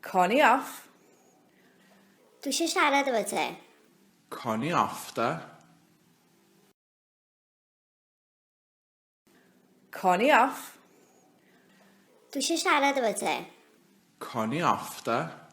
Connie off. Dwi eisiau siarad efo ti. Connie off da. Connie off. Dwi eisiau siarad efo ti. Connie off da.